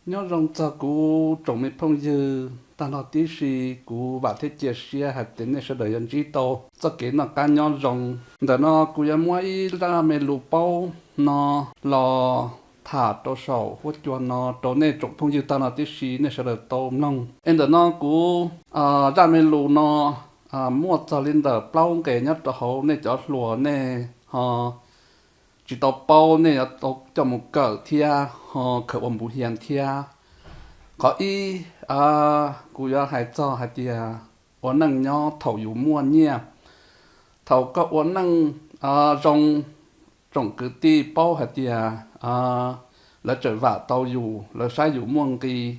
Nyob zoo txog kuv tsoom me phooj ywg tag nrho tib si, kuv vam thiab cia siab hais tias nej sawv daws yuav ntsib tau txoj kev noj qab nyob zoo. Ntawm no kuv yuav muab ib zaj me lus paub no los tham rau saum huab cua no rau nej tsoom phooj ywg tag nrho tib si nej sawv daws tau mloog. Es ntawm no kuv zaj me lus no muaj txog li ntawm plaub nqe nyob rau hauv, nej cov hluas nej ho tsis tau paub nej yuav tau coj mus kawm thiab ho khaws ua npuv hias thiab. Qhov ib, kuv yuav hais txog hais tias ua neej nyob thaum yus muaj nyiaj, thaum koj ua neej zoo, tsoom kwv tij paub hais tias lawv tseem vam tau yus, lawv saib yus muaj nqis.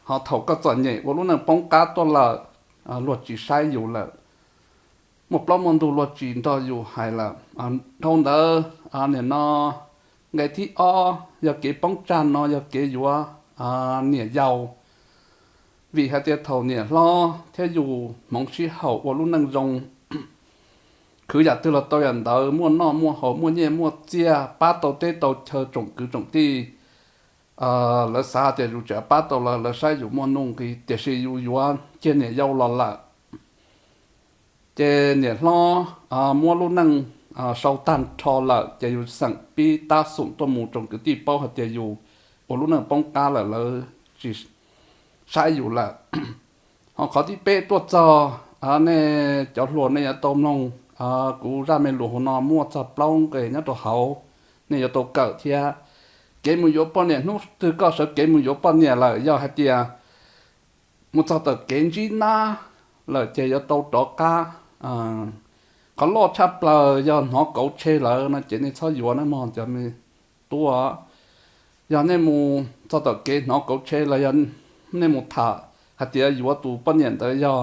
Ho thaum koj txom nyem ua lub neej poob qab tuaj lawm, luag tsis saib yus lawm, muaj plaub muaj ntug luag tsis nrog yus hais lawm. Dhau ntawd, nim no nqe thib ob yog kev poob tsag no yog kev yuav niam yau. Vim hais tias thaum niam hlob thiab yus hmoov sib haum ua lub neej zoo, khwv yam twg los tau yam ntawd, muaj noj muaj haus, muaj nyiaj muaj txiaj, pab tau teb tau chaw, tsoom kwv tsoom tij lawv xav tias yus tseem pab tau lawv, lawv saib yus muaj nuj nqis, tiam sis yus yuav kiag niam yau los lawm, ces niam hlob muab lub neej sau tag nrho lawm, ces yus xeem pib tab xum tuaj mus, tsoom kwv tij paub hais tias yus ua lub neej poob qab lawm, lawv tsis saib yus lawm. Ho qhov thib peb tuaj txog, nej cov hluas nej yuav tau mloog, kuv zaj me lus hauv no muaj txog plaub nqe nyob rau hauv, nej yuav tau kawm thiab. Kev mus yuav poj niam, hnub twg koj sawv kev mus yuav poj niam lawm, yog hais tias mus txog tom kev ntsib nab lawm ces yuav tau rov qab. Qhov loj tshaj plaws yog hnov kauv tshe lawm no ces nej txhob yuav nawb mog cov me tub. Yog nej mus txog tom kev hnov kauv tshe los yog nej mus tham hais tias yuav tus poj niam ntawd yog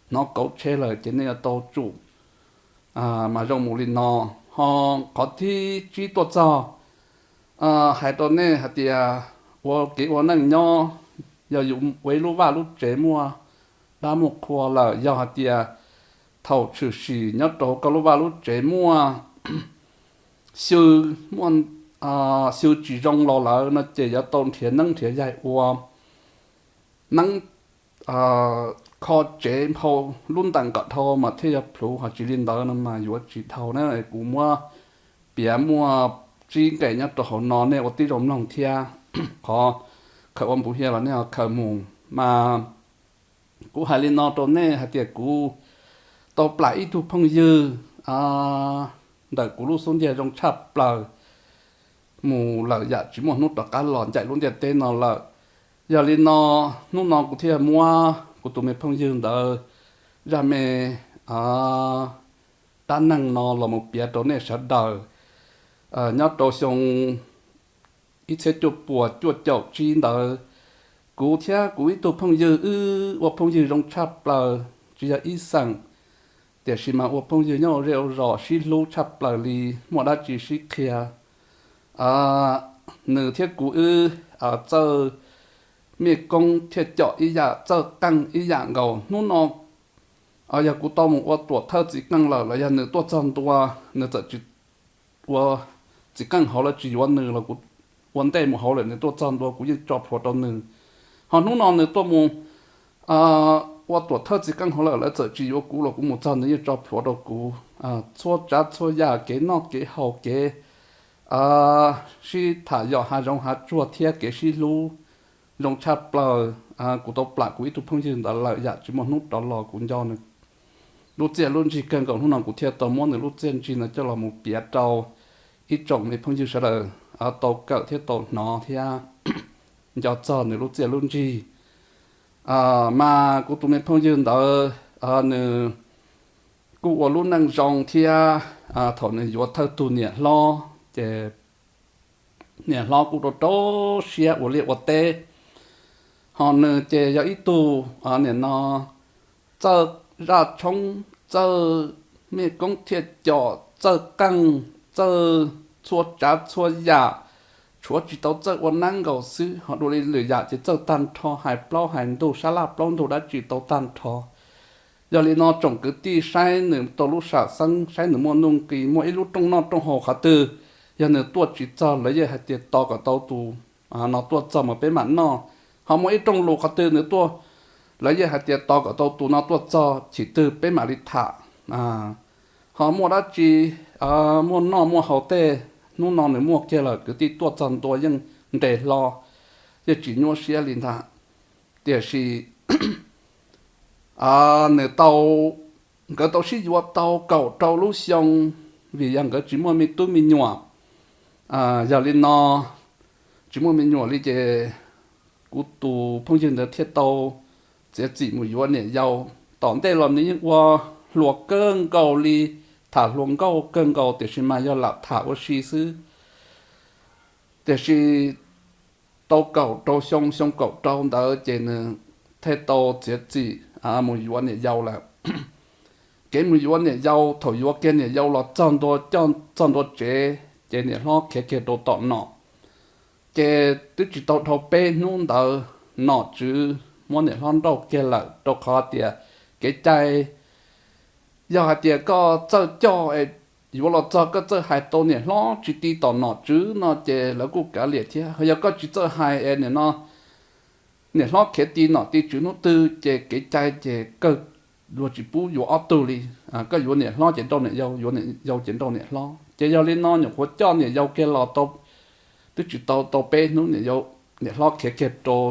hnov kauv tshe lawm ces nej yuav tau tsum mas zoo mus li no. Ho qhov thib tsib tuaj txog, hais rau nej hais tias ua kev ua neej nyob, yog yus ua ib lub vaj lub tsev muaj dab muaj qhua lawm, yog hais tias thaum tshwm sim nyob rau koj lub vaj lub tsev muaj xyw, muaj xyw tsis zoo los lawm no ces yuav tau nrhiav neeb nrhiav yaig ua neeb kho tsev phau lub ntees kom dhau mas thiaj yog plhuav, ho tsis li ntawd no mas yuav tsis dhau na. Kuv muab piav muaj tsib nqe nyob rau hauv no, nej ua tib zoo mloog thiab. Qhov khaws ua npuv hias los nej ho khaws mus mas. Kuv hais li no rau nej hais tias kuv tau plam ib tug phooj ywg ntawm kuv lub xub ntiag zoo tshaj plaws mus lawm yam tsis muaj hnub rov qab los ncaim lub ntiaj teb no lawm. Yog li no, hnub no kuv thiaj muab kuv tus me phooj ywg ntawd zaj me dab neeg no los mus piav rau nej sawv daws. Nyob rau xyoo ib txhiab cuaj puas cuaj caum tsib ntawd, kuv thiab kuv ib tug phooj ywg wb ua phooj ywg zoo tshaj plaws, tsis yog ib xeem, tiam sis mas ua phooj ywg nyob ua zej ua zos sib hlub tshaj plaws li, muaj dab tsi sib qhia. Nws thiab kuv wb txawj mej koob thiaj com ib yam, txawj qeej ib yam nkaus. Hnub no yog kuv tau mus ua tuam thawj txiv qeej lawm los yog nws tuaj txog ntua, nws txawm tsis ua txiv qeej hauv lawv tsis yuav nws los kuv ua ntej mus hauv lawm, nws tuaj txog ntua kuv yeej tso plhuav rau nws. Ho hnub no nws tuaj mus ua tuam thawj txiv qeej hauv lawm, lawv txawm tsis yuav kuv los kuv mus txog nws yeej tso plhuav rau kuv. Txhua tsav txhua yam, kev noj kev haus, kev sib tham yom hav zoov hav tsuag thiab kev sib hlub zoo tshaj plaws. Kuv tau plam kuv ib tug phooj ywg ntawd lawm yam tsis muaj hnub rov los, kuv nco nws lub txiaj lub ntsig kawg nkaus. Hnub no kuv thiaj tau muab nws lub txiaj ntsig no coj los mus piav rau ib tsoom me phooj ywg sawv daws tau kawm thiab tau hnov thiab nco txog nws lub txiaj lub ntsig. Mas kuv tus me phooj ywg ntawd nws kuj ua lub neej zoo thiab. Thaum nws yuav thawj tug niam hlob ces niam hlob kuj rau rau siab ua liaj ua teb. Ho nws ces yog ib tug nim no txawj zaj tshoob, txawj mej koob thiaj com, txawj qeej, txawj txhua tsav txhua yam, tshuav tsis tau txawj ua neeb nkaus xwb, ho dua li lwm yam ces txawj tag nrho, hais plaub hais ntug, sab laj plaub ntug dab tsi tau tag nrho. Yog li no tsoom kwv tij saib nws tau lub sam xeeb, saib nws muaj nuj nqis, muaj ib lub rooj noj rooj haus qhov twg, yog nws tuaj tsis txog lawv yeej hais tias tos kom tau tus no tuaj txog mas peb mam noj. Ho muaj ib rooj lus qhov twg nws tuaj, lawv yeej hais tias tos kom tau tus no tuaj txog chim twg peb mam li tham. Ho muaj dab tsi, muaj noj muaj haus tej, hnub no nws muaj kiag lawm kwv tij tuaj txog ntua yeej nres hlo, yeej tsis nyuaj siab li ntag. Tiam sis nws tau, nkawd tau sib yuav tau kaum rau lub xyoo, vim yog nkawd tsis muaj me tub me nyuam. Yog li no, tsis muaj me nyuam li ces kuv tus phooj ywg ntawd thiaj tau txiav txim mus yuav niam yau. Tom ntej los nws yeej ua hluas kawg nkaus li, tham hluas nkauj kawg nkaus tiam sis mas yog lam tham ua si xwb. Tiam sis tau kaum rau xyoo, xyoo kaum rau ntawd ces nws thiaj tau txiav txim mus yuav niam yau lawm. Kev mus yuav niam yau, thaum yuav kiag niam yau los txog ntua, coj txog ntua tsev ces niam hlob khiav kiag rau tom nom. Ces twb tsis tau dhau peb hnub ntawd nom tswv muab niam hlob nrauj kiag lawm, rau qhov tias kev cai yog hais tias koj txawj coj es yuav los txog koj txawj hais tau niam hlob tsis ti tom nom tswv no ces lawv kuj kav liam thiab. Ho yog koj tsis txawj hais es nim no niam hlob khiav ti nom ti tswv hnub twg ces kev cai ces kawg luag tsis pub yuav ob tug li. Koj yuav niam hlob ces nrauj niam yau, yuav niam yau ces nrauj niam hlob. Ces yog li no nyuam qhuav coj niam yau kiag los tau, twb tsis tau tau peb hnub niam yau, niam hlob khiav kiag rau,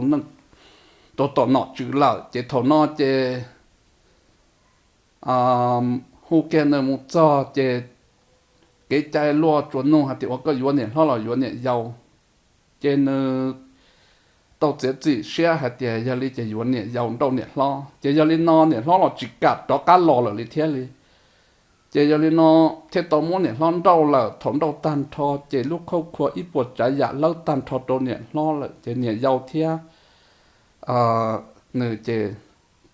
rau tom nom tswv lawm. Ces thaum no ces hu kiag nws mus txog ces kev cai luag tsuas nug hais tias ua koj yuav niam hlob los yuav niam yau. Ces nws tau txiav txim siab hais tias yog li ces yuav niam yau nrauj niam hlob. Ces yog li no niam hlob los tsis kam rov qab los lawm li thiab li. Ces yog li no thiaj tau muab niam hlob nrauj lawm. Thaum nrauj tag nrho ces lub khauj khua ib puas tsav yam lawb tag nrho rau niam hlob lawm. Ces niam yau thiab nws ces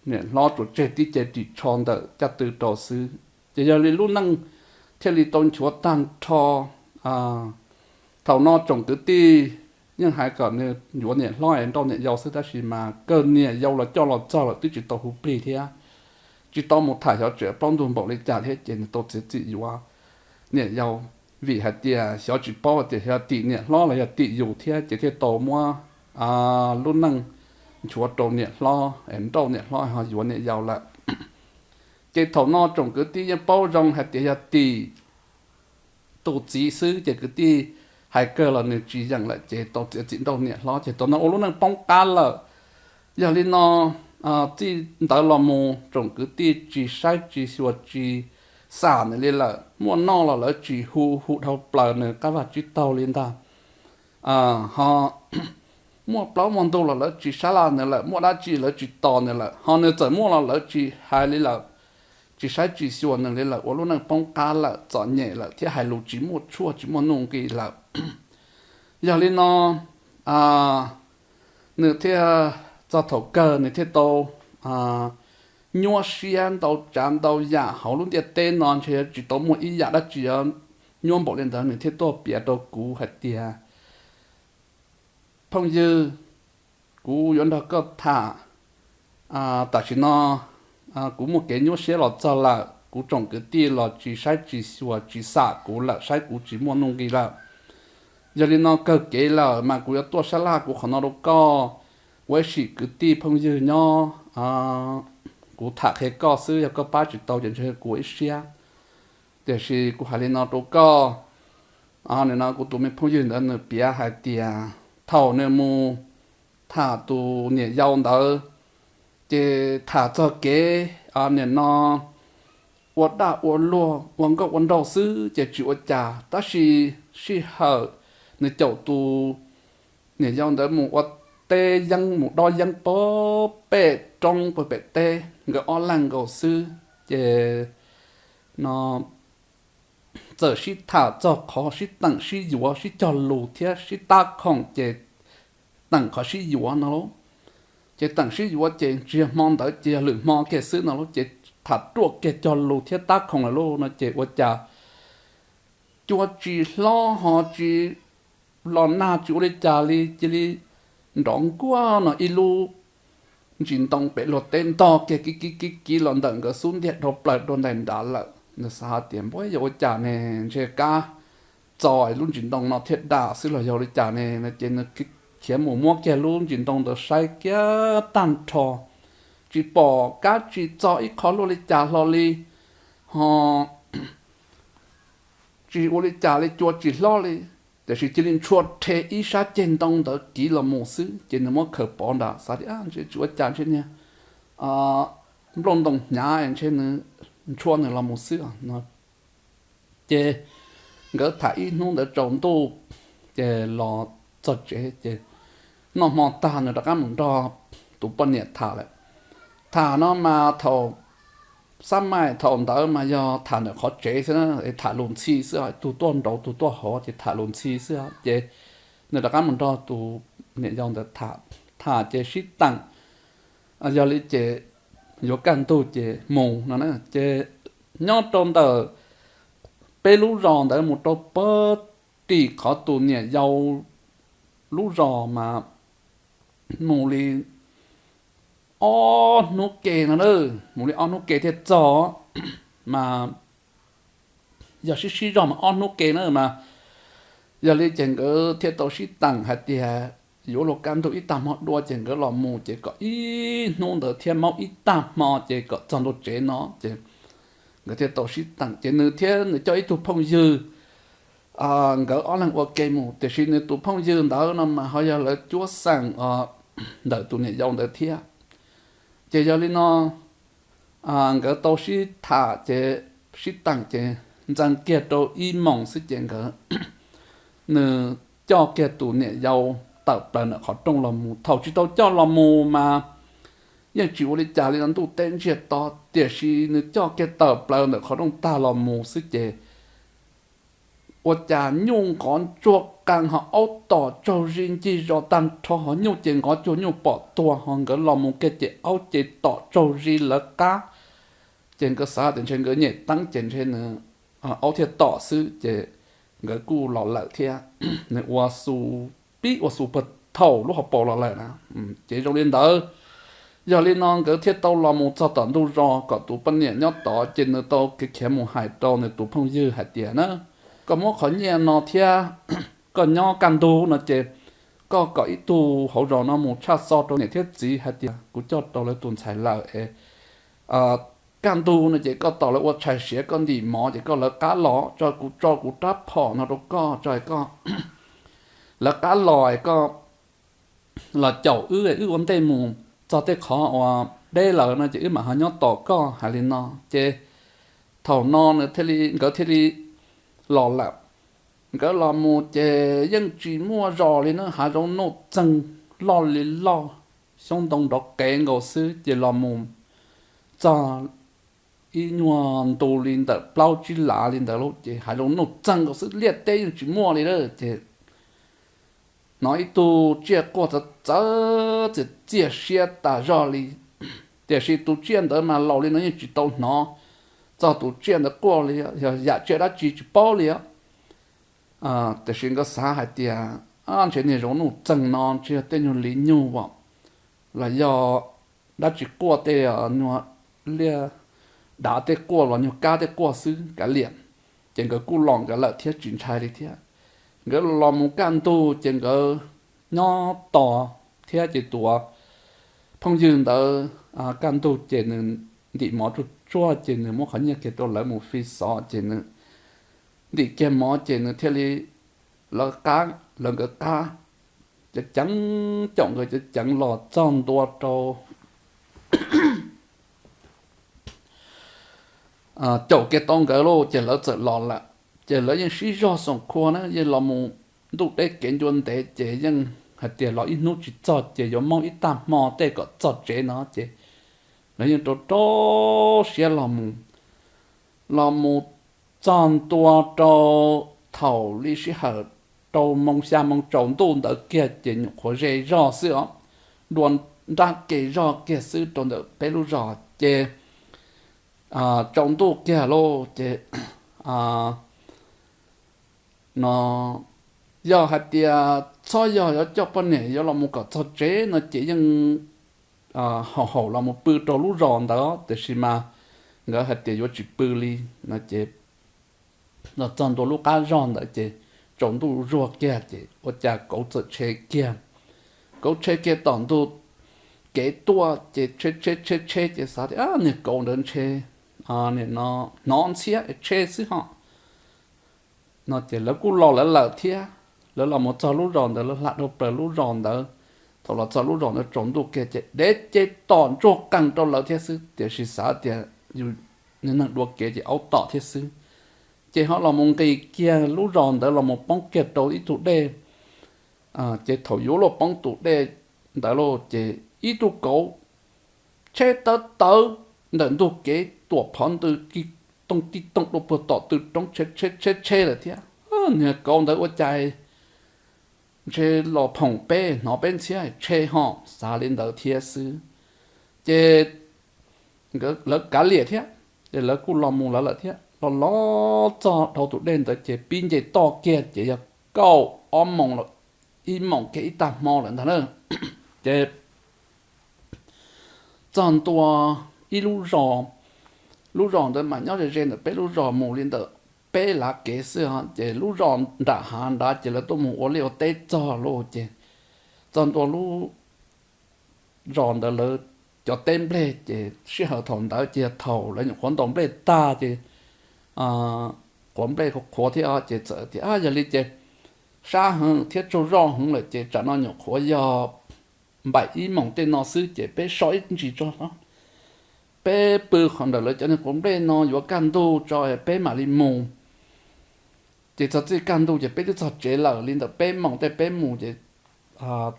niam hlob tsuas tseg tib ce ris tsho ntawm caj tw rau xwb. Ces yog li lub neej thiaj li tau nchuav tag nrho. Thaum no tsoom kwv tij yeej hais kom nws yuav niam hlob es nrauj niam yau xwb, tab sis mas kawg niam yau los coj los txog lawm twb tsis tau hu plig thiab, tsis tau mus tham xyov tseem plaub ntug npaum li cas thiab, ces nws tau txiav txim yuav niam yau. Vim hais tias xyov tsis paub tias xyov tim niam hlob los yog tim yus thiab, ces thiaj tau muab lub neej nchuav rau niam hlob es nrauj niam hlob ho yuav niam yau lawm. Ces thaum no tsoom kwv tij yeej paub zoo hais tias yog tim tus txiv xwb, ces kwv tij hais kawg los nws tsis yeem lawm, ces tau txiav txim nrauj niam hlob, ces thaum no ua lub neej poob qab lawm. Yog li no txij ntawd los mus tsoom kwv tij tsis saib tsis xyuas tsis xam nws li lawm. Muaj noj los lawv tsis hu, hu dhau plaws nws qab vaj tsib taug li ntag. Ho muaj plaub muaj ntug los lawv tsis sab laj nws lawm, muaj dab tsi lawv tsis tos nws lawm, ho nws txawm muaj los lawv tsis hais li lawm, tsis saib tsis xyuas nws li lawm, ua lub neej poob qab lawm, txom nyem lawm thiab hais lus tsis muaj tshuaj tsis muaj nuj nqis lawm. Yog li no nws thiaj, txog thaum kawg nws thiaj tau nyuaj siab ntau tsav ntau yam hauv lub ntiaj teb no, ntshe yuav tsis tau muaj ib yam dab tsi yuav nyuaj npaum li ntawd. Nws thiaj tuaj piav rau kuv hais tias, phooj ywg, kuv yuav nrog koj tham. Tam sim no kuv muaj kev nyuaj siab los txog lawm, kuv tsoom kwv tij los tsis saib tsis xyuas tsis xam kuv lawm, saib kuv tsis muaj nuj nqis lawm. Yog li no kawg kev lawm mas kuv yuav tuaj sab laj kuv qhov no rau koj, ua ib sim kwv tij phooj ywg nyob, kuv tham qhia koj xwb, yog koj pab tsis tau ces ntshe kuv ua ib siab. Tiam sis kuv hais li no rau koj, nim no kuv tus me phooj ywg ntawd nws piav hais tias thaum nws mus tham tus niam yau ntawd, ces tham txog kev nim no ua daj ua luag ua nkauj ua nraug xwb ces tsis ua cas, tab sis sij hawm nws caum tus niam yau ntawd mus ua teb yeeb, mus dob yeeb pag pem roob pag pem teb, nkawd ob leeg nkaus xwb, ces no txawm sib tham txog qhov sib teem sib yuav sib cog lus thiab sib tab khoom, ces teem qhov sib yuav no lauj. Ces teem sib yuav ces ntsiag hmo ntawd ces yog lwm hmo kiag xwb no lauj, ces tham ruaj kiag cog lus thiab tab khoom lawm lauj no ces ua cas cua tsis hlob ho tsis los nag tsis ua li cas li, cia li nrov nkuaj no ib lub ntsis ntoo pem luag teb ntog kiag kiv kiv kiv kiv los ntawm nkawd xub ntiag dhau plaws rau ntais nrad lawm. Nws xav hais tias npab yog ua cas ne, ntshe kab txo lub ntsis ntoo no thiaj dam xwb los yog li cas ne no ces nws khiav mus muab kiag lub ntsis ntoo ntawd saib kiag tag nrho, tsis pom kab tsis txog ib qho luaj li cas hlo li, ho tsis ua li cas li, cua tsis hlob li, tiam sis cia li ntshua rhe ib sab ceg ntoo ntawd kiv los mus xwb. Ces nws muab khaws pov nram xav tias ntshe tsis ua cas, ntshe niag nplooj ntoo hnyav ntshe nws ntshua nws los mus xwb no. Ces nkawd tham ib hnub ntawd tsaus ntuj, ces los txog tsev ces noj hmo tag nws rov qab mus nrog tus poj niam tham lawm. Tham no mas thaum xab maim thaum ntawd mas yog tham ntawm qhov tsev xwb, tham lus ntxhi xwb, tus tuaj nraud tus tuaj hauv ces tham lus ntxhi xwb. Ces nws rov qab mus nrog tus niam yau ntawd tham, tham ces sib teem, yog li ces yuav kaj ntug ces mus no na. Ces nyob rau ntawm peb lub zos ntawd mus rau pem tim qhov tus niam yau lub zos mas mus li ob hnub ke no na, mus li ob hnub ke thiaj txog. Mas yog sib sib zog mas ob hnub ke na mas, yog li ces nkawd thiaj tau sib teem hais tias yuav luag kaj ntug ib tag hmo dua ces nkawd los mus ces kom ib hnub ntawd thiab maub ib tag hmo ces kom txog ntua tsev no. Ces nkawd thiaj tau sib teem ces nws thiab nws coj ib tug phooj ywg, nkawd ob leeg ua ke mus, tiam sis nws tus phooj ywg ntawd no mas ho yog lawv cuab xeem ntawm tus niam yau ntawd thiab. Ces yog li no nkawd tau sib tham ces sib teem ces ntxees kiag rau ib moos xwb ces nkawd, nws coj kiag tus niam yau tawm plaws ntawm qhov rooj los mus. Thaum tsis tau coj los mus mas yeej tsis ua li cas li no, ntuj teb ntsiag to, tiam sis nws coj kiag tawm plaws ntawm qhov rooj tag los mus xwb ces ua cas nyuj nqov ntsuag qees ho aub tom tsaug zis ncig zos tag nrho, ho nyuj ces nqov cuag nyuj pom tuag, ho nkawd los mus kiag ces aub ces tom tsaug zis lawv qab. Ces nkawd xav tias ntshe nkawd nyem teeb ces ntshe nws aub thiaj tom xwb ces nkawd kuj los lawm thiab. Nws ua xu pib ua xu puag thaum lub hauv paus los lawm na. Ces zoo li ntawd, yog li no nkawd thiaj tau los mus txog tom ntug zos kom tus poj niam nyob tod ces nws tau khiav khiav mus hais rau nws tus phooj ywg hais tias na, koj muab qhov nyiaj no thiab koj nyob kaj ntug no ces koj kom ib tug hauv zos no mus tshaj xo rau niam thiab txiv hais tias kuv coj rau lawv tus ntxhais lawm es kaj ntug no ces koj tos lawv ua tshais siav koj ntim mov ces koj lawv qab los tso, kuv tso kuv rab phom no rau koj tso, koj lawv qab los koj los caum wb, wb ua ntej mus txog tej qhov uas deb lawm no ces wb mam ho nyob tos koj. Hais li no ces thaum no nws thiaj li, nkawd thiaj li los lawm. Nkawd los mus ces yeej tsis muaj zos li na, hav zoov nuj txeeg loj li loj, xyoob ntoo nrov qev nkaus xwb ces los mus txog ib nyuag ntu li ntawm plaub tsib lav li ntawd lauj ces hav zoov nuj txeeg nkaus xwb, liaj teb yeej tsis muaj li lawm ces hnov ib tug tsiaj quaj txawv txawv txias txias siab tas zog li. Tiam sis tus tsiaj ntawd mas laus li no yeej tsis tau hnov txog tus tsiaj ntawd quaj li, yog yam tsiaj dab tsi tsis paub li. Tiam sis nkawd xav hais tias ntshe niag zoov nuj txeeg no ntshe yog tej nyuag li nyug los yog dab tsi quaj, tej nyuag liaj dav tej quaj los nyuag kab tej quaj xwb kav liam. Ces nkawd kuj los nkawd lawm thiab tsis ntshai li thiab. Nkawd los mus kaj ntug ces nkawd nyob tos thiab ces tus phooj ywg ntawd kaj ntug ces nws ntim mov tsuag tsuag ces nws muab qhov nyiaj kiag rau lawv mus fi xov ces nws ntim kiag mov ces nws thiaj li lawv qab, lawv nkawd qab ceev ceev, caum nkawd ceev ceev los txog ntua rau caum kiag tau nkawd lauj ces lawv txawm los lawm. Ces lawv yeej sib zog xoom khua na, yeej los mus ntuj deb kev ncua ntev ces yeej hais tias los ib hnub tsis txog ces yuav maub ib tag hmo tej kom txog tsev no ces lawv yeej rau rau siab los mus, los mus txog ntua rau thaum li sij hawm rau moo xya moo tsaus ntuj ntawd kiag ces nyuam qhuav ze zog xwb os, dua nrab ke zog kiag xwb rau ntawm peb lub zos ces tsaus ntuj kiag lauj ces no yog hais tias txhob yog yuav coj poj niam yuav los mus kom txog tsev no ces yeej haum haum los mus pw rau lub zos ntawd, tiam sis mas nkawd hais tias yuav tsis pw li no ces los txog ntua lub qab zog ntawd ces tsaus ntuj zuag kiag ces ua cas kauv txawm tshe kiag. kauv tshe kiag tom ntug kev tuaj ces tshe tshe tshe tshe ces xav tias niag kauv ntawd ntshe nim no hnov ntxhiab tshe xwb ho no ces lawv kuj los lawv lawm thiab. Lawv los mus txog lub zos ntawd, lawv hla dhau plaws lub zos ntawd. Thaum los txog lub zos ntawd tsaus ntuj kiag ces dev ces tom ntsuag qees rau lawv thiab xwb, tiam sis xav tias yus neeg dua kev ces aub tom thiab xwb. Ces ho los mus nqis kiag lub zos ntawd los mus poob kiag rau ib tug dej. Ces thaum yuav luag poob tus dej ntawd lauj ces ib tug kauv tshe tawv tawv ntawm ntug kev tuam phov ntws ki tooj ki tooj dua puag tom tw roob tshe tshe tshe lawm thiab. Niag kauv ntawd ua cas ntshe los phoom peb, hnov peb ntxhiab tshe ho, xav li ntawd thiab xwb. Ces lawv kav liam thiab, ces lawv kuj los mus lawv lawm thiab. Los los txog dhau tus dej ntawd ces pib nce toj kiag ces yog kaum ob moos, ib moos kiag ib tag hmo lawm ntag na. Ces txog ntua ib lub zos, lub zos ntawd mas nyob ze ze ntawm peb lub zos mus li ntawm peb lav kev xwb os. Ces lub zos nram hav nrad ces lawv tuaj mus ua liaj ua teb txog lauj ces txog ntua lub zos ntawd lawv cov teb nplej ces sij hawm thaum ntawd ces yog thaum lawv nyuam qhuav ntaus nplej tag ces qhuav nplej qhuav thiab os, ces txawm tias yog li ces sab heev thiab tsaug zog heev lawm ces tsam no nyuam qhuav yog npaum ib moos tej no xwb ces peb so ib ntsis tso, peb pw qhov ntawm lawv cov niag quav nplej no yuav kaj ntug tso peb mam li mus. Ces txog txij kaj ntug ces peb twb txog tsev lawm, li ntawm peb moos tej peb mus ces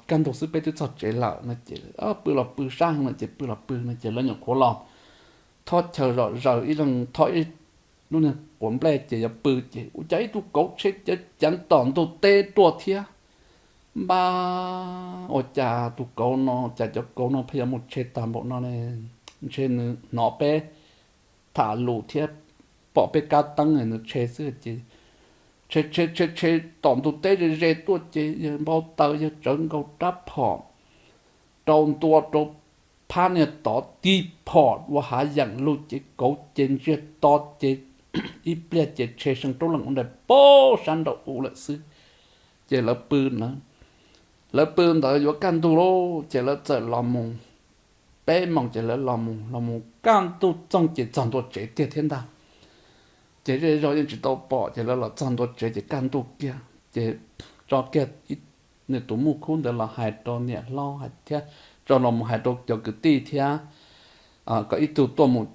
kaj ntug xwb peb twb txog tsev lawm no ces pw los pw, sab heev no ces pw los pw no ces lawv nyuam qhuav los thob chaw zom zaws, ib leeg thob ib lub niag quav nplej ces yuav pw ces ua cas ib tug kauv tshe ceev ceev tom ntug teb tuaj thiab. Npab, ua cas tus kauv no, cas cov kauv no pheej yuav mus tshe tag npaum no ne? Ntshe nws hnov peb tham lus thiab pom peb kab teeb nws tshe xwb ces tshe tshe tshe tshe tom ntug teb ze ze tuaj ces yawg npau taws, yawg tsawv nkaus rab phom rau ntua rau phab niag tod, tib phom ua hav yeem lug ces kauv ces ntsiag to ces ib pliag ces tshe seev roob leej ua nraim pab sab nraum u lawm xwb. Ces lawv pw na, lawv pw ntawd yuav kaj ntug lauj ces lawv txawm los mus, peb moos ces lawv los mus, los mus kaj ntug txoog ces txog ntua tsev tiag thiab ntag. Ces zej zog yeej tsis tau pom ces lawv los txog ntua tsev ces kaj ntug kiag ces tso kiag nws tus muj khub ntawd los hais rau niam hlob thiab tso los mus hais rau cov kwv tij thiab kom ib tug tuaj mus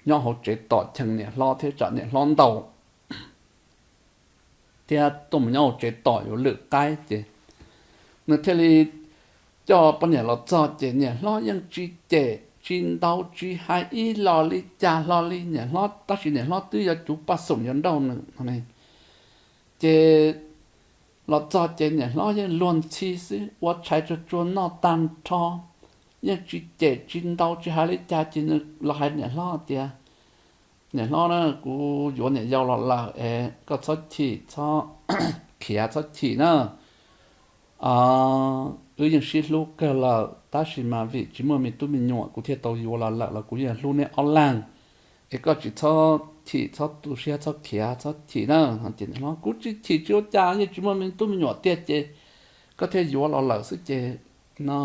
nyob hauv tsev tos cheem niam hlob thiab tsam niam hlob ntaus thiab tuaj mus nyob hauv tsev tos yuav lwm qaib ces nws thiaj li coj poj niam los txog ces niam hlob yeej tsis cem tsis ntaus tsis hais ib los li cas hlo li niam hlob, tab sis niam hlob twb yuav cuv paj xoom yuav nrauj nws. Ces los txog ces niam hlob yeej luag ntxhi xwb, ua tshais tsuag tsuag noj tag nrho, yeej tsis cem tsis ntaus tsis hais li cas ces nws los hais niam hlob tias, niam hlob na, kuv yuav niam yau los lawm es koj txhob chim txhob khiav txhob chim na. Wb yeej sib hlub kawg lawm tab sis mas vim tsis muaj me tub me nyuam kuv thiaj tau yuav los lawm los kuv yeej hlub neb ob leeg. Es koj tsis txhob chim txhob tu siab txhob khiav txhob chim na. Ces niam hlob, kuv tsis chim tsis ua cas, yeej tsis muaj me tub me nyuam tiag ces koj thiaj yuav los lawm xwb ces no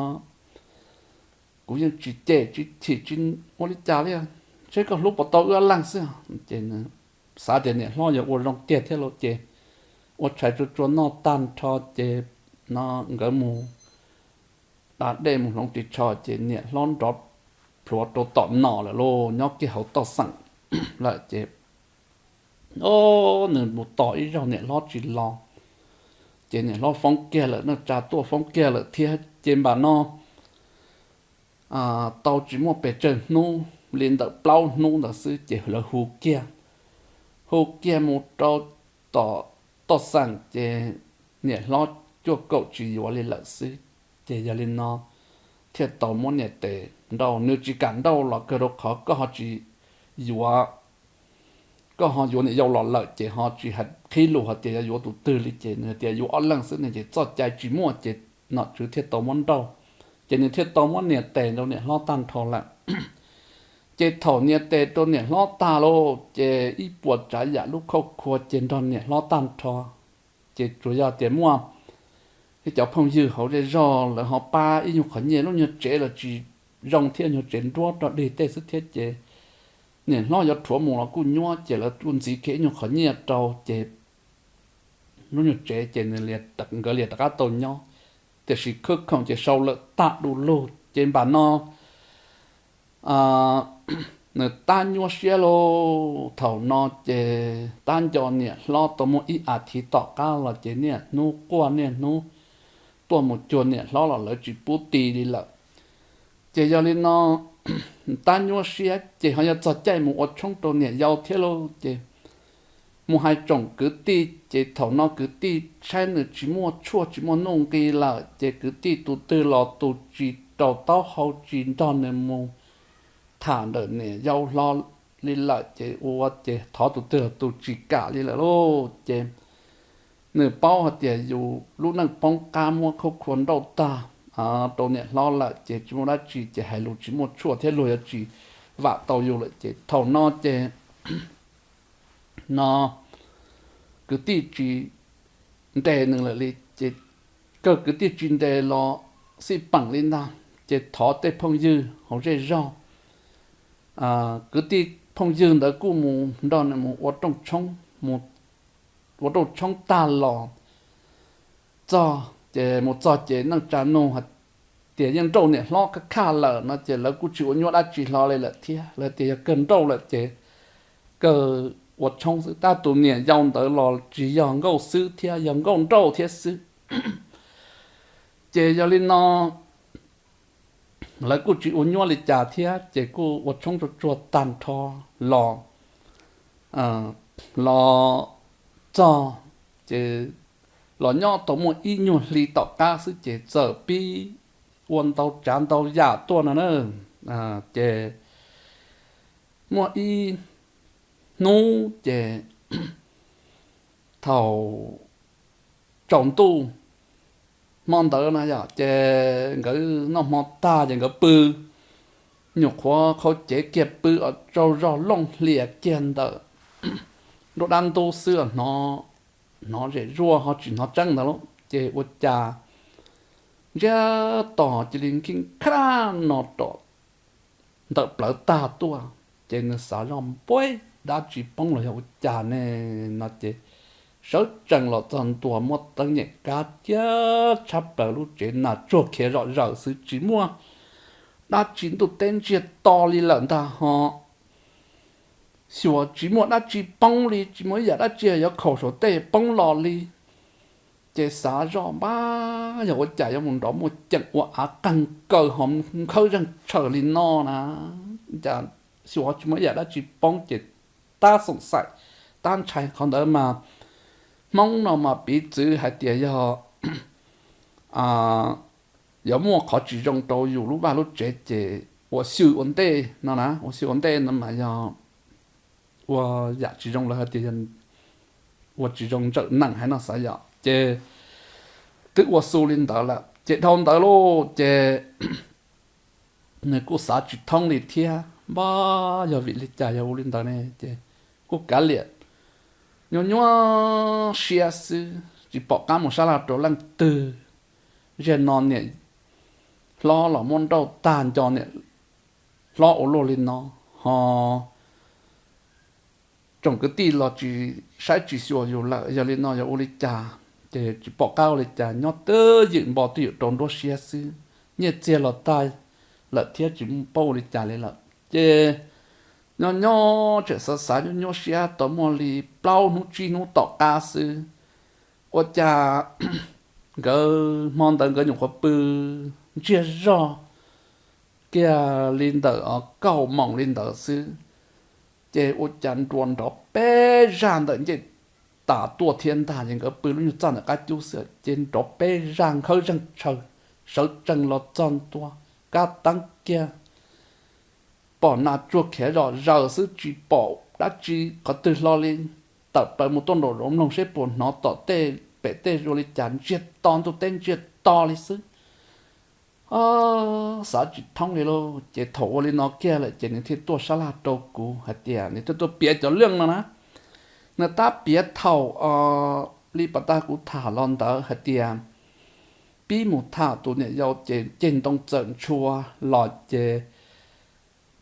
kuv yeej tsis cem tsis chim tsis ua li cas li, seb koj hlub puas tau wb ob leeg xwb. Ces xav tias niam hlob yuav ua zoo tiag thiab lauj ces ua tshais tsuag tsuag noj tag nrho ces no nkawd mus da dej mus hloov ris tsho ces niam hlob nrov plhuav rau tom no lawm lauj, nyob kiag hauv toj xeem lawm ces o, nws mus tos ib zaug niam hlob tsis los ces niam hlob foob kiag lawm, neej tsa tuaj foob kiag lawm thiab ces npam no tau tsis muaj pes tsawg hnub, li ntawm plaub hnub ntawd xwb ces lawv hu kiag, hu kiag mus rau tom toj xeem ces niam hlob cuaj kaum tsis yuav li lawm xwb. Ces yog li no thiaj tau muab niam tes nrauj, nws tsis kam nrauj los kawg rau qhov koj ho tsis yuav, koj ho yuav niam yau los lawm ces ho tsis hais qhib lus hais tias yuav tus twg li ces nws tias yuav ob leeg xwb ne ces txoj cai tsis muaj ces nom tswv thiaj tau muab nrauj. Ces nws thiaj tau muab nias tes rau niam hlob tag nrho lawm. Ces thaum nias tes rau niam hlob tag lauj ces ib puas tsav yam lub khauj khua ces nrog niam hlob tag nrho. Ces tsuas yog tias muaj ib cov phooj ywg hauv zej zog lawv ho pab ib nyuag qhov nyiaj, lub nyuag tsev los tsis zoo thiab, nyuag tsev nruab rog dig tej xwb thiab ces niam hlob yuav rhuav mus los kuj nyuab ces lawv kuj ntxiv kiag ib nyuag qhov nyiaj rau ces lub nyuag tsev ces nkawd lias rov qab tau nyob. Tiam sis khwb khoom ces sau lawm tag du lug ces npam no nws tab nyuaj siab lauj. Thaum no ces tab nco niam hlob tau muaj ib as thiv tom qab los ces niaj hnub quaj niaj hnub tuaj mus cuag niam hlob los lawv tsis pub ti li lawm. Ces yog li no tab nyuaj siab ces ho yog txog caij mus ua tshoob rau niam yau thiab lauj ces mus hais tsoom kwv tij ces thaum no kwv tij saib nws tsis muaj tshuaj tsis muaj nuj nqi lawm ces kwv tij tus twg los tus tsis rau taub hau tsis nrog nws mus tham ntawm niam yau hlo li lawm ces ua ces thov tus twg los tus tsis kam li lawm lauj. Ces nws paub hais tias yus lub neej poob qab muab khaub khua nrauj tag rau niam hlob lawm ces tsis muaj dab tsi ces hais lus tsis muaj tshuaj thiab luag yuav tsis vam tau yus lawm ces thaum no ces no kwv tij tsis ntes nws lawm li ces kawg kwv tij tsis ntes los xij peem li ntag ces thov tej phooj ywg hauv zej zog kwv tij phooj ywg ntawd kuj mus nrog nws mus ua rooj tshoob, ua rooj tshoob tag los txog ces mus txog ces neej tsa nug hais tias yeej nrauj niam hlob khaj khaj lawm no ces lawv kuj tsis ua nyuaj dab tsi hlo li lawm thiab. Lawv tias yog kawg nrauj lawm ces kawg ua tshoob xwb, tab tus niam yau ntawd los tsis yog nkauj xwb thiab, yog nkauj nrauj thiab xwb. Ces yog li no lawv kuj tsis ua nyuaj li cas thiab ces kuj ua tshoob tsuag tsuag tag nrho los los txog ces los nyob tau muaj ib nyuag hli tom qab xwb ces txawm pib ua ntau tsav ntau yam tuaj no na. Ces muaj ib hnub ces thaum tsaus ntuj hmo ntawd na yom ces nkawd noj hmo tag ces nkawd pw, nyuam qhuav qhau cev kiag pw tsaug zog looj hlias kiag ntawm nruab dab ntub xwb hnov zem zuaj ho tsis hnov tseeb ntawd lauj ces ua cas ntsiag to cia li nkig khraj no rau ntawm plawv tag tuaj. Ces nws xav zoj npuab dab tsi poob los yog ua cas ne no ces sawv tsees los txog ntua muab teeb nyem kab ciab tshab plaws lub tsev na tsuag khiav zom zaws xwb tsis muaj dab tsi ntuj teb ntsiag to li lawm ntag ho xyuas tsis muaj dab tsi poob li, tsis muaj ib yam dab tsi yuav khaum saum tej poob los li. Ces xav zoj npab yog ua cas yuav mus nrov muaj ceem ua av qeeg kaws ho nkhawb zeeg tshaws li no na, cas xyuas tsis muaj ib yam dab tsi poob ces tab xoom xaim tab ntshai qhov ntawd mas Hmoob no mas piv txwv hais tias yog yuav muaj qhov tsis zoo rau yus lub vaj lub tsev ces ua xyw ua ntej no na, ua xyw ua ntej no mas yog ua yam tsis zoo lawv hais tias ua tsis zoo ntsawm nees hais no xav yom ces twb ua xu li ntawd lawm ces dhau ntawd lauj ces nws kuj xav tsis thoob li thiab npab yog vim li cas yog ua li ntawd ne ces kuj kav liam nyuaj nyuaj siab xwb tsis pom qab mus sab laj rau leej twg. Ziag no niam hlob los muab nrauj tag nco niam hlob ua luaj li no ho tsoom kwv tij los tsis saib tsis xyuas yus lawm yog li no yog ua li cas ces tsis pom qab ua li cas nyob twb ywm npo twb ywm rau nruab siab xwb. Nyiaj txiag los tag lawm thiab tsis paub ua li cas li lawm ces nyob nyob tseem xav xav nyuaj nyuaj siab tau muaj li plaub hnub tsib hnub tom qab xwb ua cas nkawd hmo ntawd nkawd nyuam qhuav pw ntsiag zog kiag li ntawm kaum moos li ntawd xwb ces ua cas nruas nrov peb zaj ntawm ncej tas tuaj thiab ntag es nkawd pw lub nyuag txaj ntawm qab cub xwb ces nrov peb zaj nkhawb zeeg tshaws sawv tsees los txog ntua kab teeb kiag pom nas tsuag khiav zom zaws xwb tsis pom dab tsi qhov twg hlo li. Tawm plaws mus tuaj nraum zoov mloog seb puas hnov tom tej pem tej ua li cas ntsiag to ntuj teb ntsiag to li xwb. Xav tsis thoob li lauj ces thaum ua li no kiag lawm ces nws thiaj tuaj sab laj rau kuv hais tias nws thiaj tuaj piav cov lej no na. Nws tab piav thaum li pas tag kuv tham los ntawd hais tias pib mus tham tus niam yau ces ceg ntoo txawm ntshua los ces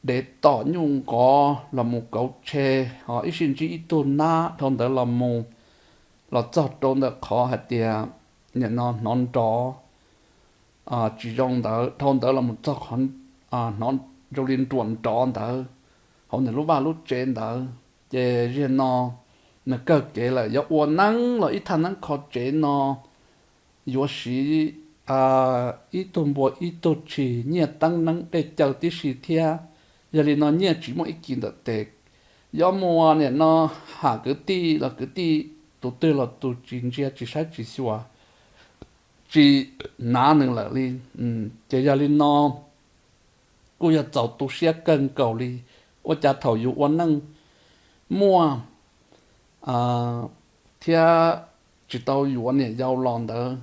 dev tom nyuj nqov los mus kauv tshe, ho ib sij ntsib ib tug nab dhau ntawd los mus, los txog rau ntawm qhov hais tias nim no hnov nrov tsis zoo ntawd, dhau ntawd los mus txog qhov hnov zoo li nruam nrov ntawd hauv nws lub vaj lub tsev ntawd. Ces ziag no nws kawg kev lawm, yuav ua neeb los ib thaj neeb kho tsev no yuav siv ib tug npua ib tug tshis, nyiaj teeb neeb dej cawv tib si thiab. Yog li no nyiaj tsis muaj ib kis ntawm tes. Yuav mus nim no ham kwv tij los kwv tij tus twg los tus tsis ntsia tsis saib tsis xyuas, tsis hnav nws lawm li. Ces yog li no kuj yog txaus tu siab kawg nkaus li. Ua cas thaum yus ua neej muaj thiab tsis tau yuav niam yau los ntawd,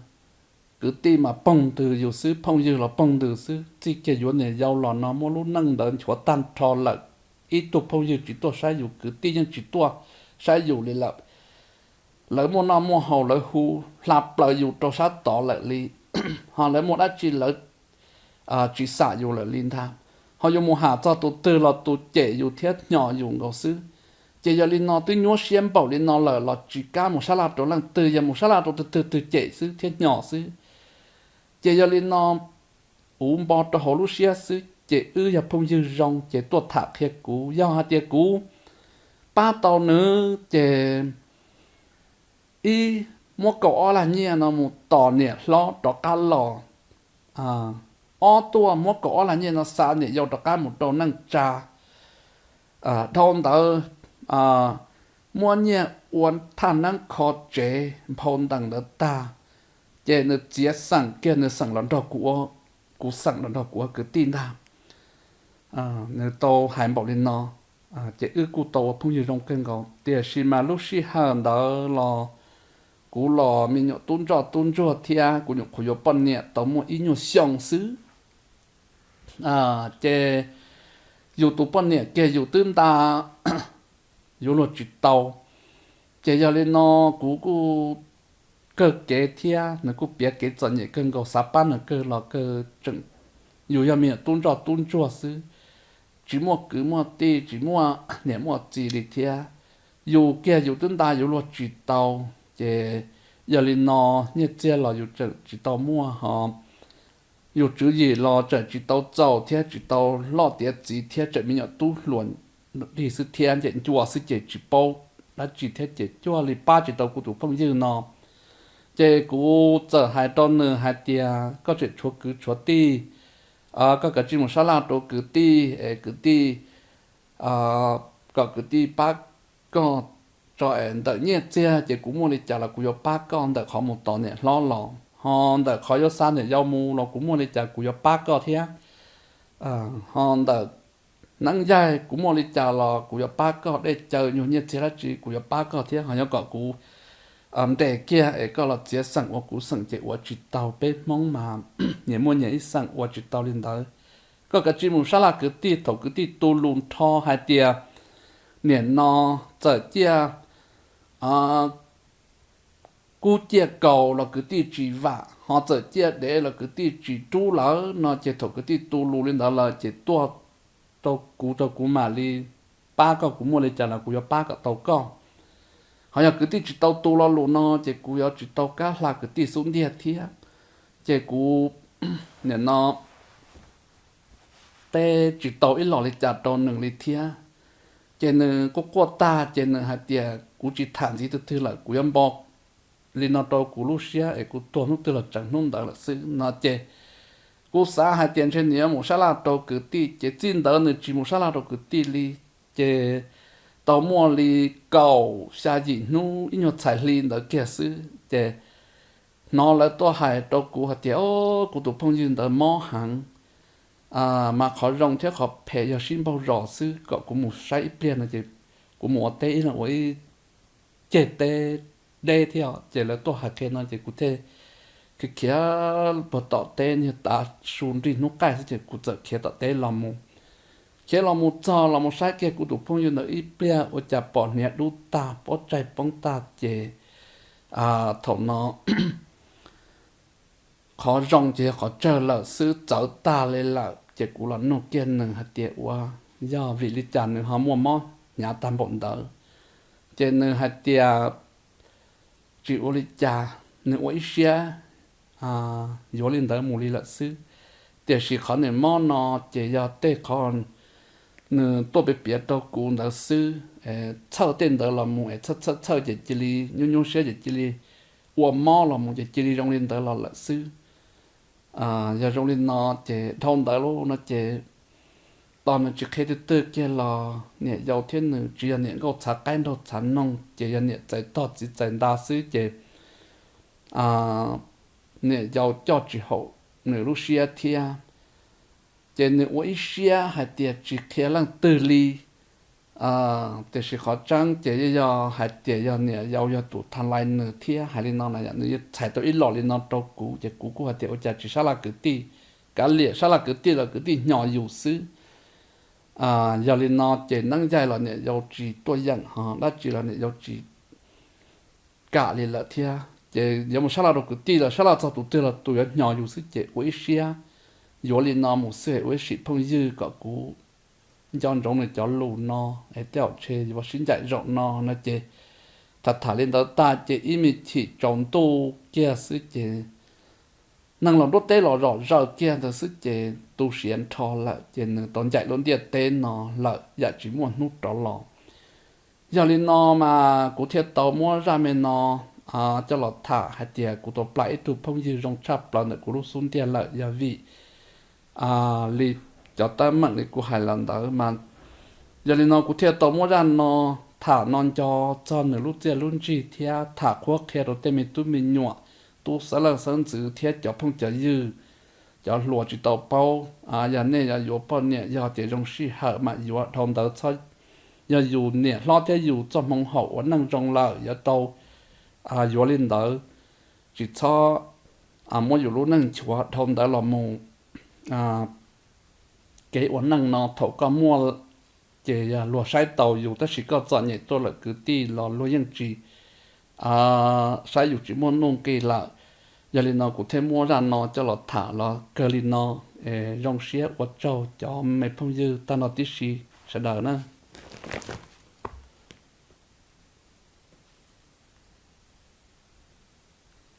kwv tij mas poog ntws yus xwb, phooj ywg los poog ntws xwb. Txij kiag yuav niam yau los no muaj lub neej ntawd nchuav tag nrho lawm. Ib tug phooj ywg tsis tuaj saib yus, kwv tij yeej tsis tuaj saib yus li lawm. Lawv muaj noj muaj haus, lawv hu hla plaws yus rau sab tod lawm li, ho lawv muaj dab tsi lawv tsis xam yus lawm li ntag. Ho yuav mus ham txog tus twg los tus cem yus thiab hnyos yus nkaus xwb. Ces yog li no twb nyuaj siab npaum li no lawm los tsis kam mus sab laj rau leej twg, yog mus sab laj rau tus twg twg cem xwb thiab hnyos xwb. Ces yog li no uv npo rau hauv lub siab xwb, ces wb yog phooj ywg zoo ces tuaj tham qhia kuv. Yog hais tias kuv pab tau nws ces ib, muab kaum ob lag nyiaj no mus tos niam hlob rov qab los. Ob, tuaj muab kaum ob lag nyiaj no xa niam yau rov qab mus rau neej tsa. Dhau ntawd muab nyiaj ua thaj neeb kho tsev nphau ntees ntawd tag, ces nws txiav xeem kiag, nws xeem los nrog kuv, kuv xeem los nrog kuv ua kwv tij ntag. Nws tau hais npaum li no, ces wb kuj tau ua phooj ywg zoo kawg nkaus. Tiam sis mas lub sij hawm ntawd los kuv los me nyuam tub ntsoj tub ntsuag thiab kuv nyuam qhuav yuav poj niam tau muaj ib nyuag xyoo xwb. Ces yus tus poj niam kiag yus twb nta yuav luag tsis tau. Ces yog li no kuv kuj kawg kev thiab nws kuj piav kev txom nyem kawg nkaus, xav pab nws kawg los kawg tseem, yus yog me nyuam tub ntsoj tub ntsuag xwb, tsis muaj kwv muaj tij, tsis muaj niam muaj txiv li thiab. Yus kiag yus twb nta yuav luag tsis tau. Ces yog li no nyiaj txiag los yus tseem tsis tau muaj ho yus tswv yim los tseem tsis tau txaus thiab tsis tau loj tiav txiv thiab, tseem me nyuam tub hluas nrig xwb thiab, nce ncua xwb ces tsis paub dab tsi thiab ces cuag li pab tsis tau kuv tus phooj ywg no. Ces kuv txawm hais rau nws hais tias koj tseem tshuav kwv tshuav tij, koj kav tsij mus sab laj rau kwv tij es kwv tij, kom kwv tij pab koj tso es ntawm nyiaj txiag ces kuv muaj li cas los kuv yuav pab koj, ntawm qhov mus tos niam hlob los ho ntawm qhov yuav xa niam yau mus los kuv muaj li cas kuv yuav pab koj thiab. Ho ntawm neeb yaig kuv muaj li cas los kuv yuav pab koj, dej cawv nyuag nyiaj txiag dab tsi kuv yuav pab koj thiab. Ho yog kom kuv nres kiag es koj los txiav xeem ua kuv xeem ces ua tsis tau, peb Hmoob mas nyias muaj nyias ib xeem ua tsis tau li ntawd. Koj kav tsij mus sab laj kwv tij, thaum kwv tij tu lus nrho hais tias niam no txawm ciaj kub ciaj kaus los kwv tij tsis vam, ho txawm ciaj dev los kwv tij tsis rub lawm no ces thaum kwv tij tu lus li ntawd lawm ces tuaj rau kuv, rau kuv mam li pab koj, kuv muaj li cas los kuv yuav pab kom tau koj. Ho yog kwv tij tsis tau tu lo lus no ces kuv yuav tsis tau kab hla kwv tij xub ntiag thiab. Ces kuv nim no teb tsis tau ib los li cas rau nws li thiab. Ces nws quaj quaj tag ces nws hais tias kuv tsis tham ntxiv tus twg lawm, kuv yuav npo li no rau kuv lub siab es kuv tuag hnub twg los tseem hnub ntawd lawm xwb no ces kuv xav hais tias ntshe nws yuav mus sab laj rau kwv tij, ces txij ntawd nws tsis mus sab laj rau kwv tij li. Ces tau muaj li kaum xya yim hnub ib nyuag txhais hli ntawd kiag xwb ces hnov lawv tuaj hais rau kuv hais tias, o, kuv tus phooj ywg ntawd mob heev, mas qhov zoo thiab qhov phem yog sib npaug zos xwb, kom kuv mus saib ib pliag no ces kuv mus ua teb ib leeg ua ib ceg teb deb thiab. Ces lawv tuaj hais kiag no ces kuv thiaj khiav khiav puag tom teb, niag tav su nrig hnub qaij xwb ces kuv txawm khiav tom teb los mus. Khiav los mus txog los mus saib kiag kuv tus phooj ywg ntawd ib pliag ua cas pom hniav dub tag, pob tsaig poob tag ces thaum no qhov zoo ces yog qhov tsawg lawm xwb, txawv tag li lawm. Ces kuv los nug kiag nws hais tias ua yog vim li cas nws ho muaj mob hnyav tag npaum ntawd. Ces nws hais tias tsis ua li cas, nws ua ib siab yuav li ntawd mus li lawm xwb. Tiam sis qhov nws mob no ces yog tej qhov nws tuaj piav piav rau kuv ntawd xwb. Txhawj tej ntawd los mus es txhawj txhawj txhawj ces cia li nyuaj nyuaj siab ces cia li ua mob los mus ces cia li zoo li ntawd los lawm xwb. Yog zoo li no ces dhau ntawd lauj no ces tos nws tsis qhia twg twg kiag los niam yau thiab nws tsis yog niam nkauj txhav qaib nraug txhav noog, ces yog niam txais tog txiv txais nta xwb ces niam yau coj tsis haum nws lub siab thiab. Ces nws ua ib siab hais tias tsis qhia leej twg li. Tiam sis qhov tseeb ces yog hais tias yog niam yau yog tus tha lais nws thiab hais li no na, yog nws txhais tau ib los li no rau kuv ces kuv kuj hais tias ua cas tsis sab laj kwv tij, kav liam sab laj kwv tij los kwv tij hnyos yus xwb. Yog li no ces neeb yaig los niam yau tsis tuaj yeem, ho dab tsi los niam yau tsis kam li lawm thiab. Ces yuav mus sab laj rau kwv tij los sab laj txog tus twg los tus yuav hnyos yus xwb ces ua ib siab yuav li no mus xwb, ua ib sim phooj ywg kom kuv nco ntsoov nws cov lus no es tej zaum ntshe yuav sib ncaim zaum no no ces tham tham li ntawd tag ces ib me chim tsaus ntuj kiag xwb ces neeg los nruab teb los zom zaws kiag ntawd xwb ces tu siav nrho lawm ces nws tau ncaim lub ntiaj teb no lawm yam tsis muaj hnub rov los. Yog li no mas kuv thiaj tau muab zaj me no coj los tham hais tias kuv tau plam ib tug phooj ywg zoo tshaj plaws ntawm kuv lub xub ntiag lawm yog vim li cov teeb meem li kuv hais los ntawd mas. Yog li no kuv thiaj tau muab zaj no tham no nco txog nws lub txiaj lub ntsig thiab tham qhuab qhia rau tej me tub me nyuam, tub xeeb leej xeeb ntxwv thiab cov phooj cov ywg, cov hluas tsis tau paub. Yog nej yuav yuav poj niam yog tias zoo sij hawm mam yuav, dhau ntawd txhob, yog yus niam hlob thiab yus txoj hmoov haum ua neej zoo lawm yuav tau yuav li ntawd, tsis txhob muab yus lub neej nchuav dhau ntawd los mus. Kev ua neej no thaum koj muaj ces yog luag saib taus yus, tab sis koj txom nyem tuaj lawm kwv tij los luag yeej tsis saib yus, tsis muaj nuj nqis lawm. Yog li no kuv thiaj muab zaj no coj los tham los kawg li no. Zoo siab ua tsaug cov me phooj ywg tag nrho tib si sawv daws na.